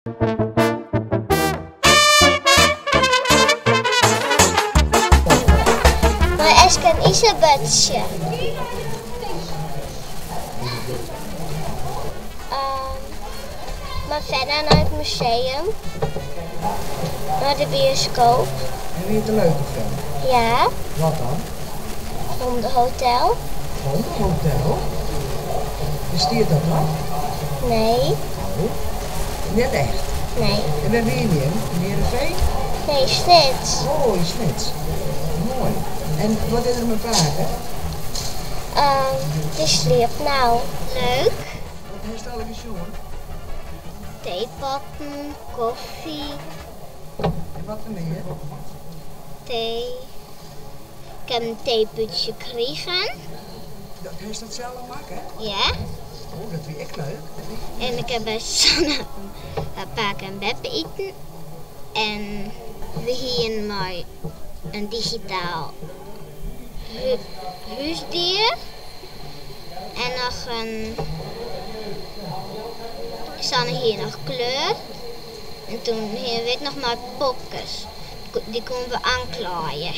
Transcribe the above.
Mei Eske en Isabetsje. Mei Fenna nei it museum. Nei de bioskoop. En wie it in leuke film? Ja. Wat dan? Hondenhotel. Hondenhotel? Bestiet dat noch? Nee. Oh, net echt? Nee. En wêr wiene jim? Yn Heerenveen? Nee, Snits. Oh, yn Snits. Moai. En wat is der mei pake? Dy sliept no. Leuk. Wat hast allegear sjoen? Teepotten, kofje. En wat noch mear? Tee. Ik ha in teepûdsje krigen. Dat hast dat sels makke? Ja. Oh, dat wie ek leuk. En ik ha by Sanne har pake en beppe iten. En we hienen mei in digitaal húsdier. En noch in. Sanne hie noch kleurd. En toen hienen we ek noch mei popkes. Dy koenen we oanklaaie.